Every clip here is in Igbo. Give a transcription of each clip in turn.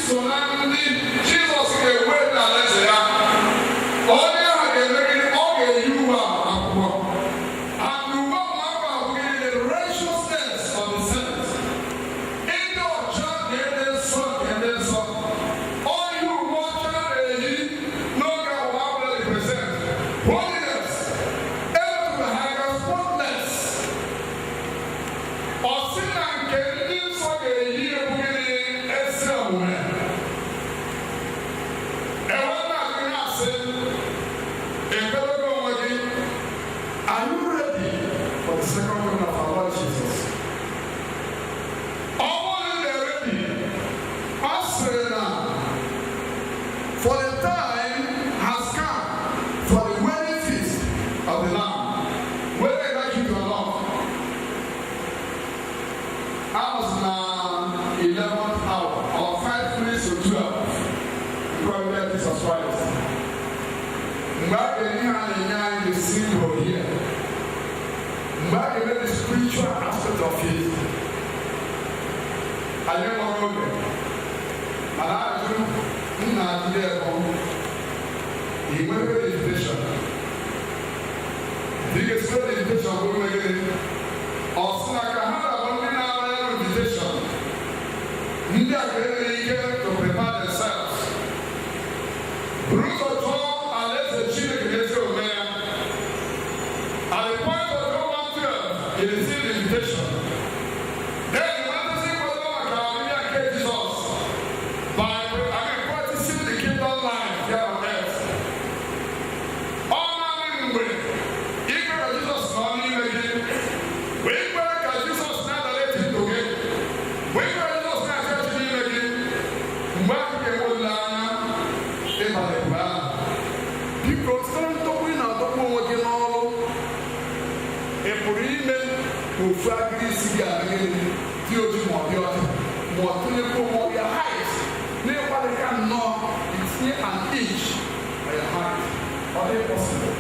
Iso na ndị Jizọs ga-ewe n'alaeze ya, onye ahụ ga-eme gịnị? Ọ ga-eyi uwe agbamakwụkwọ. And uwe agbamakwụkwọ ahụ gịnị? The righteousness of the saints, ịdị ọcha na ịdị nsọ nke ndị nsọ. Onye uwe ọcha na-eyi n'oge agbamakwụkwọ represent holiness, emetụrụ ha aka, spotless. Ọ sị na nke ndị nsọ ga-eyi ebu gịnị? Ezi omume. Enwe na-agụ na-asị, ekpelego onwe gị? Are you ready for the second coming of our Lord Jesus? Ọ bụrụ na ị ready, ọ sịrị na for the time has come for the wedding feast of the Lamb, whether you like it or not. I was na 11th hour or 5 minutes to 12, probably Jesus Christ. Mgbe a ga-enye ha, na-enye anyị the symbol here. Mgbe a ga-eme the spiritual aspect of it, anyị nwere oge. Mana ajụ m na-ajụ ebe ị nwere invitation. Ị ga-esite na invitation bụ ime gịnị? Ọ sị na ka ha na-abụ ndị na-ara ya invitation. Ndị a ga-enwe ike to prepare themselves. Buru ụzọ chọọ alaeze Chineke na ezi omume ya. At the point of John 1:12, you receive the invitation. Then you want to see what maka ọbịbịa nke Jizọs by, I mean, practicing the kingdom life here on earth. Ọ naanị mgbe ikpe ka Jizọs nọ n'ime gị, wee kwere ka Jizọs na-adaleti ndụ gị, wee kwere Jizọs na-achị achị n'ime gị, mgbe ahụ ga-enwe olileanya ịbanye ebube ahụ. Biko, site na ndọgbu ị na-adọgbu onwe gị n'ọrụ, ị pụrụ ime ka ofu agịrị isi gị ala gịnị, dị oji ma ọ dị ọcha, ma ọ tụnyekwa ma ọ dị height na-ịgbalịka nnọọ itinye an inch na your height. Ọ dị possible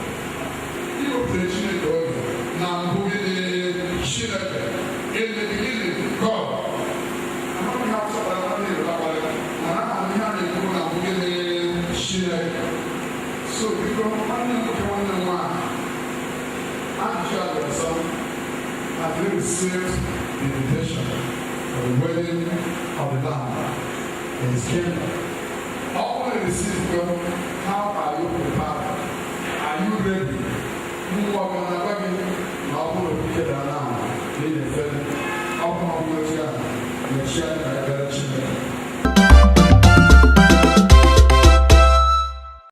iwepụtara Chineke oge na mbụ gịnị? Chineke. In the beginning, God. Amaghị ihe asọpụrụ amaghị Yoruba gbalị, mana ama m ihe a na-ekwu na mbụ gịnị? Chineke. So biko, nwanne m nwoke, nwanne m nwaanyị, ajụjụ a dị ọzọ: have you received the invitation for the wedding of the Lamb in his kingdom? Ọ bụrụ na receive go, how are you prepared? Are you ready? Mmụọ ga na-agwa gị na ọ bụrụ na ike dara ahụ na ị na-efe. Ọ bụrụ na ọ bụrụ echi ahụ mechie na ebe